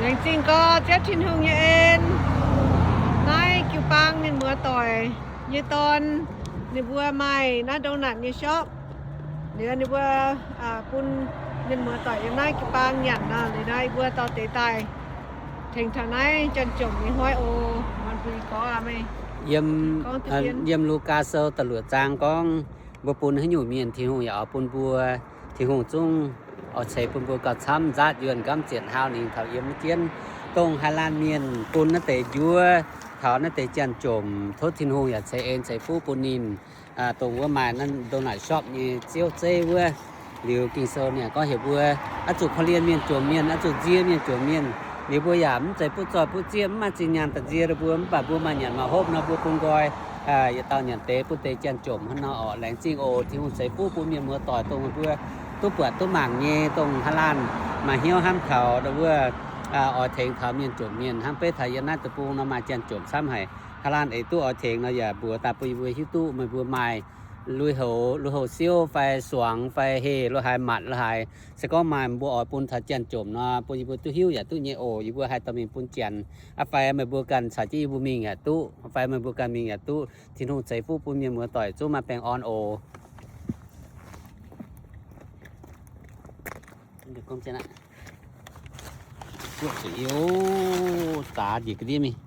Laengz zingh gorx Ziouv Tin-Hungh nyei en. Naaiv jiu-baang mienh muoz-doic nyei dorn, ninh mbuo maaih naaiv donut nyei shop. Liuz ninh mbuo bun mienh muoz-doic yiem naaiv jiu-baang nyanc nor, liuz naaiv yie mbuo dorh deix daaih tengx taux naaiv Janx-Jomc nyei hnoi oc. Muonz bun gorx aac meih. Yiem Lugaa Sou da'luoqc zaang gorngv, mbuo bun haaix nyungc mienh, Tin-Hungh yaac oix bun mbuo. Tin-Hungh zungv oix ceix bun mbuo gauh camv, nzaatv yuonh nqamv zietc hlaau ningx taux yiem maiv jienv, dongh haaix laanh mienh bun naaiv deix njuov taux naaiv deix Janx-Jomc, tov Tin-Hungh yaac ceix en ceix fuqv bun ninh. Dongh wuov maaih donut shop nyei ziouv zeiv wuov. Liuz Ging-Sou ninh gorngv heuc mbuo oix zuqc korv-lienh mienh jomc mienh, oix zuqc nzie mienh jomc mienh. Liuz mbuo yaac mv zeiz butv zoih butv zieqv, mv maaih zinh nyaanh daaih nzie ninh mbuo, mv baac mbuo maaih nyanc maaih hopv nor, mbuo bun nqoi yietc dauh nyanc deix, bun deix Janx-Jomc hnangv nor orqc. Laengz zingh oc. Tin-Hungh ceix fuqv bun mienh muoz-doic dongh mbuo duqv buatc duqv mangc nyei, dongh haaix laanh maaih hnyouv hnamv taux ndau wuov oix tengx taux mienh jomc mienh hnangv. Beiv taux yiem naaiv deic-bung nor maaih Janx-Jomc camv haic. Haaix laanh eix duqv oix tengx nor yaac mbuox daaih bun yie mbuo hiuv duqv, meih mbuo maaih lui-houx, lui-houx siouv fai suangx fai heh lo haaix matc lo haaix, se gorngv maaih mbuo oix bun taux Janx-Jomc nor, bun yie mbuo duqv hiuv yaac duqv nyei oc. Yie mbuo haih dorh mingh bun Janx aqv, fai meih mbuo ganh caux jienv yie mbuo mingh yaac duqv, fai meih mbuo ganh mingh yaac duqv. Tin-Hungh ceix fuqv bun mienh muoz-doic zungv maaih baengh orn oc. Zaax njiec ga'ndiev mingh.